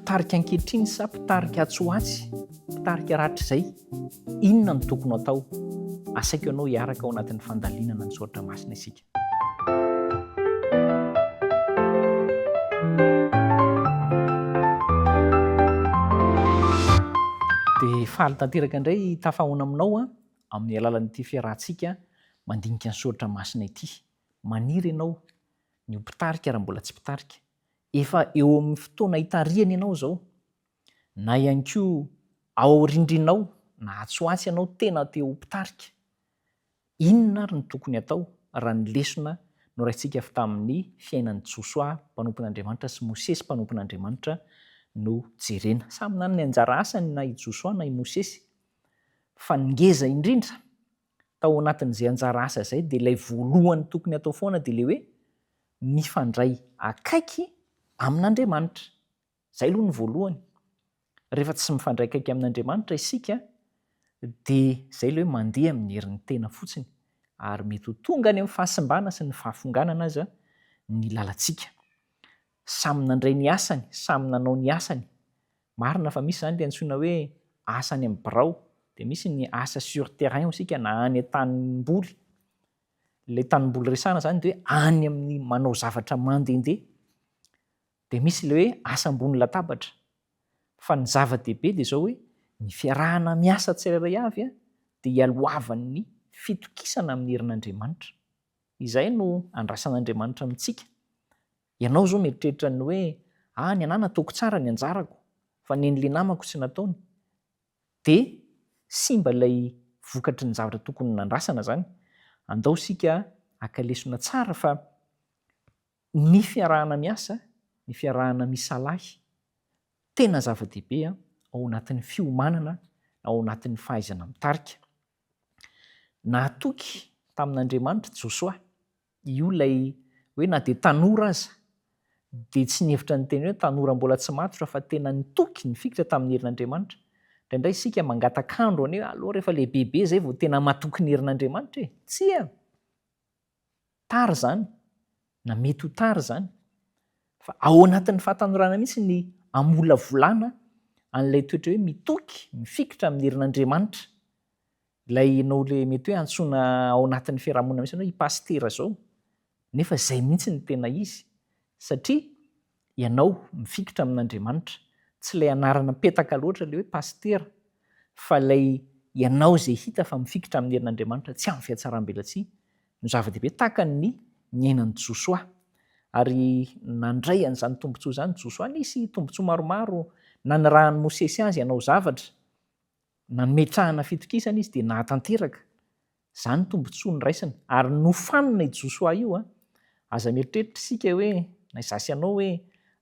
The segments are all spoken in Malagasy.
mpitarika ankehitriny sa mpitarika atsy ho atsy, mpitarika rahatrizay, inona no tokony ho atao? Asaiko ianao hiaraka ao anatin'ny fandalinana ny soratra masina isika. Dia faly tanteraka indray tafahaona aminao amin'ny alalan'ity fiarahantsika mandinika ny soratra masina ity. Maniry ianao ny ho mpitarika raha mbola tsy mpitarika. Efa eo amin'ny fotoana hitarihana ianao izao, na ihany koa ao aoriandrianao na atsy ho atsy ianao tena te ho mpitarika. Inona ary no tokony hatao raha ny lesona noraisintsika avy tamin'ny fiainan'i Josoa mpanompon'Andriamanitra sy Mosesy mpanompon'Andriamanitra no jerena? Samy nanana ny anjara asany na i Josoa na i Mosesy, fa ny ngeza indrindra tao anatin'izay anjara asa izay dia ilay voalohany tokony hatao foana dia ilay hoe mifandray akaiky amin'Andriamanitra. Izay aloha no voalohany. Rehefa tsy mifandray akaiky amin'Andriamanitra isika dia izay ilay hoe mandeha amin'ny herin'ny tena fotsiny ary mety ho tonga any amin'ny fahasimbana sy ny fahafonganana aza ny lalantsika. Samy nandray ny asany, samy nanao ny asany. Marina fa misy izany ilay antsoina hoe asa any amin'ny birao, dia misy ny asa sur terrain hoy isika na any an-tanimboly. Ilay tanimboly resahana izany dia hoe any amin'ny manao zavatra mandehandeha. Dia misy ilay hoe asa ambony latabatra. Fa ny zava-dehibe dia izao hoe ny fiarahana miasa tsirairay avy dia ialohavan'ny fitokisana amin'ny herin'Andriamanitra. Izay no andrasan'Andriamanitra amintsika. Ianao izao mieritreritra ny hoe ah ny anah nataoko tsara ny anjarako fa nen'le namako tsy nataony. Dia simba ilay vokatry ny zavatra tokony nandrasana izany. Andao isika haka lesona tsara fa ny fiarahana miasa, ny fiarahana misalahy, tena zava-dehibe ao anatin'ny fiomanana, ao anatin'ny fahaizana mitarika. Nahatoky tamin'Andriamanitra Josoa. Io ilay hoe na dia tanora aza dia tsy nihevitra ny teny hoe tanora mbola tsy matotra fa tena nitoky, nifikitra tamin'ny herin'Andriamanitra. Indraindray isika mangatak'andro anie hoe aleo rehefa lehibebe izay vao tena matoky ny herin'Andriamanitra e! Tsia! Tara izany, na mety ho tara izany. Fa ao anatin'ny fahatanorana mihitsy ny amolavolana an'ilay toetra hoe mitoky, mifikitra amin'ny herin'Andriamanitra. Ilay ianao ilay mety hoe antsoina ao anatin'ny fiarahamonina mihitsy hoe i pasitera izao, nefa izay mihitsy no tena izy, satria ianao mifikitra amin'Andriamanitra. Tsy ilay anarana petaka loatra ilay hoe pasitera, fa ilay ianao izay hita fa mifikitra amin'ny herin'Andriamanitra, tsy amin'ny fihatsaram-belatsihy no zava-dehibe, tahaka ny niainan'i Josoa. Ary nandray an'izany tombontsoa izany Josoa, nisy tombontsoa maromaro nanirahan'i Mosesy azy hanao zavatra, Nametrahana fitokisana izy dia nahatanteraka. Izany tombontsoa noraisiny. Ary nofanina i Josoa io an. Aza mieritreritra isika hoe, na izaho sy ianao hoe,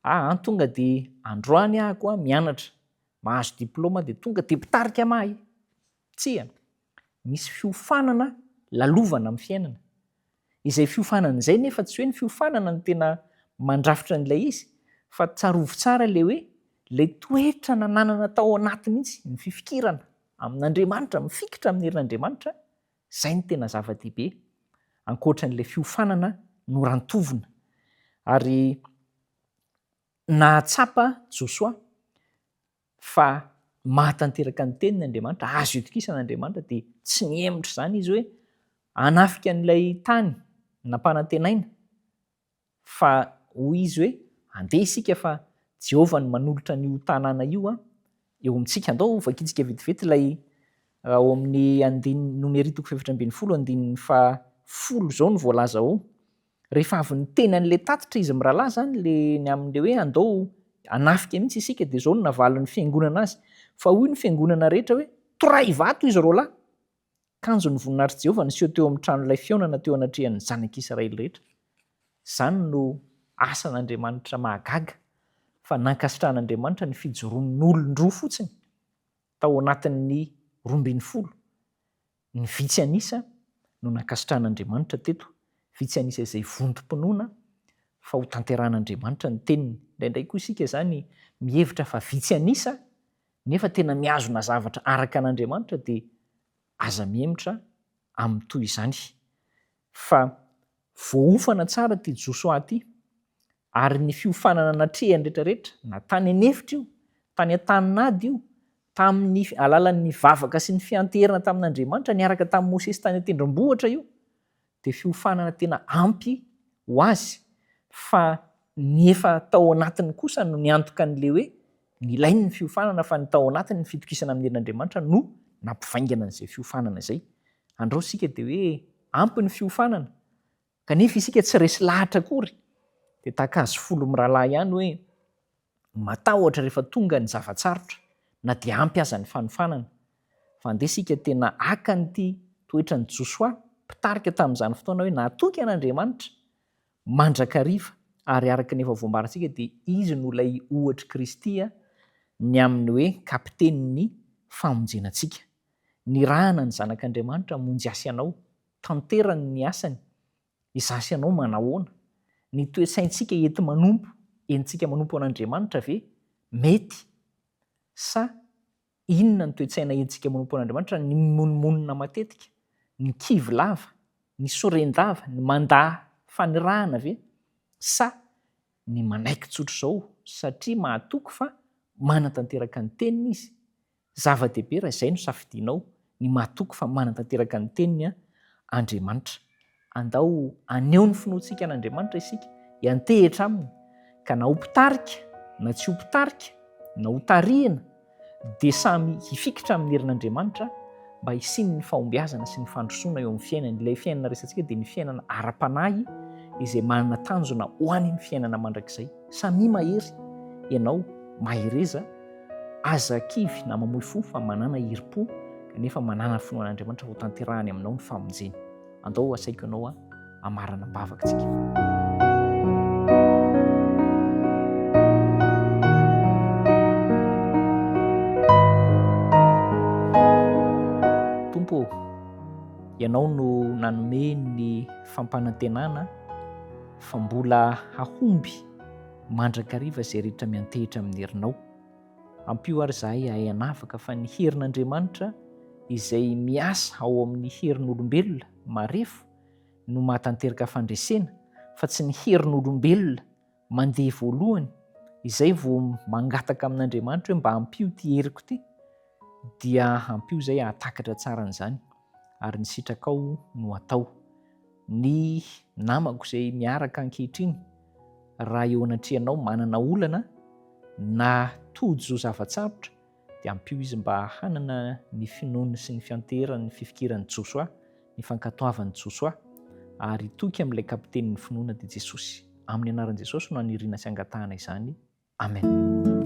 ah an tonga dia androany ahako an mianatra, mahazo diplaoma dia tonga dia mpitarika mahay. Tsia. Misy fiofanana lalovana amin'ny fiainana. Izay fiofanana izay nefa tsy hoe ny fiofanana no tena mandrafitra an'ilay izy fa tsarovy tsara ilay hoe ilay toetra nananana tao anaty mihitsy, ny fifikirana amin'Andriamanitra, mifikitra amin'ny herin'Andriamanitra, izay no tena zava-dehibe ankoatra an'ilay fiofanana norantovina. Ary nahatsapa Josoa fa mahatanteraka ny teniny Andriamanitra, azo itokisana Andriamanitra, dia tsy nihemotra izany izy hoe hanafika an'ilay tany nampanantenaina, fa hoy izy hoe andeha isika fa Jehovah no manolotra an'io tanàna io eo amintsika. Andao hovakintsika vetivety ilay ao amin'ny andininy Nomery toko faha-14 andininy faha-10 izao no voalaza ao. Rehefa avy niteny an'ilay tatitra izy mirahalahy izany, ilay ny amin'ilay hoe andao hanafika mihitsy isika, dia izao no navalin'ny fiangonana azy, Fa hoy ny fiangonana rehetra hoe, Torahy vato izy roalahy! Kanjo ny voninahitr'i Jehovah niseho teo amin'ny tranolay fihaonana teo anatrehan'ny zanak'Israely rehetra. Izany no asan'Andriamanitra mahagaga, fa nankasitrahan'Andriamanitra ny fijoroan'olon-droa fotsiny tao anatin'ny 12. Ny vitsy an'isa no nankasitrahan'Andriamanitra teto, vitsy an'isa izay vontom-pinoana fa ho tanterahan'Andriamanitra ny teniny. Indraindray koa isika izany mihevitra fa vitsy an'isa nefa tena mihazona zavatra araka an'Andriamanitra dia aza mihemotra amin'ny toy izany. Fa voaofana tsara ity Josoa ity ary ny fiofanana natrehany rehetrarehetra na tany an'efitra io. Tany an-tanin'ady io, tamin'ny alalan'ny vavaka sy ny fianteherana tamin'Andriamanitra niaraka tamin'i Mosesy tany an-tendrombohitra io, dia fiofanana tena ampy ho azy fa ny efa tao anatiny kosa no niantoka an'ilay hoe nilainy ny fiofanana fa ny tao anatiny ny fitokisana amin'ny herin'Andriamanitra no nampivaingana an'izay fiofanana izay. Andrao isika dia hoe ampy ny fiofanana kanefa isika tsy resy lahatra akory dia tahaka azy folo mirahalahy ihany hoe matahotra rehefa tonga ny zava-tsarotra na dia ampy aza ny fanofanana. Fa andeha isika tena haka an'ity toetran'i Josoa, mpitarika tamin'izany fotoana hoe nahatoky an'Andriamanitra mandrakariva ary araka ny efa voambarantsika dia izy no ilay ohatr'i Kristy ny amin'ny hoe kapitenin'ny famonjena antsika. Nirahana ny Zanak'Andriamanitra hamonjy ahy sy anao. Tanterany ny asany. Izaho sy ianao manahoana? Ny toe-tsaintsika enti-manompo, entintsika manompo an'Andriamanitra ve mety? Sa inona ny toe-tsaina entintsika manompo an'Andriamanitra? Ny mimonomonona matetika, ny kivy lava, ny soren-dava, ny mandà fanirahana ve? Sa ny manaiky tsotr'izao satria mahatoky fa manatanteraka ny teniny Izy? Zava-dehibe raha izay no safidianao, ny mahatoky fa manatanteraka ny teniny Andriamanitra. Andao haneho ny finoantsika an'Andriamanitra isika, hiantehitra aminy, ka na ho mpitarika na tsy ho mpitarika, na ho tarihina, dia samy hifikitra amin'ny herin'Andriamanitra mba hisian'ny fahombiazana sy ny fandrosoana eo amin'ny fiainany. Ilay fiainana resatsika dia ny fiainana ara-panahy izay manana tanjona ho any amin'ny fiainana mandrakizay. Samia mahery ianao, mahereza. Aza kivy na mamoy fo fa manàna herim-po kanefa manàna finoana an'Andriamanitra ho tanterahany aminao ny famonjeny. Andao asaiko ianao hamarana am-bavaka tsika. Tompo ô, Ianao no nanome ny fampanantenana fa mbola hahomby mandrakariva izay rehetra miantehitra amin'ny herinao. Ampio ary izahay hahay hanavaka fa ny herin'Andriamanitra izay miasa ao amin'ny herin'olombelona marefo no mahatanteraka fandresena fa tsy ny herin'olombelona mandeha voalohany izay vao mangataka amin'Andriamanitra hoe mba ampio ity heriko ity dia ampio izay hahatakatra tsara an'izany ary ny sitrakao no atao. Ny namako izay miaraka ankehitriny raha eo anatrehanao manana olana na tojo zava-tsarotra dia ampio izy mba hanana ny finoany sy ny fianteherany ny fifikiran'i Josoa, ny fankatoavan'i Josoa ary hitoky amin'ilay kapitenin'ny finoana dia Jesosy. Amin'ny anaran'i Jesosy no aniriana sy angatahana izany. Amen.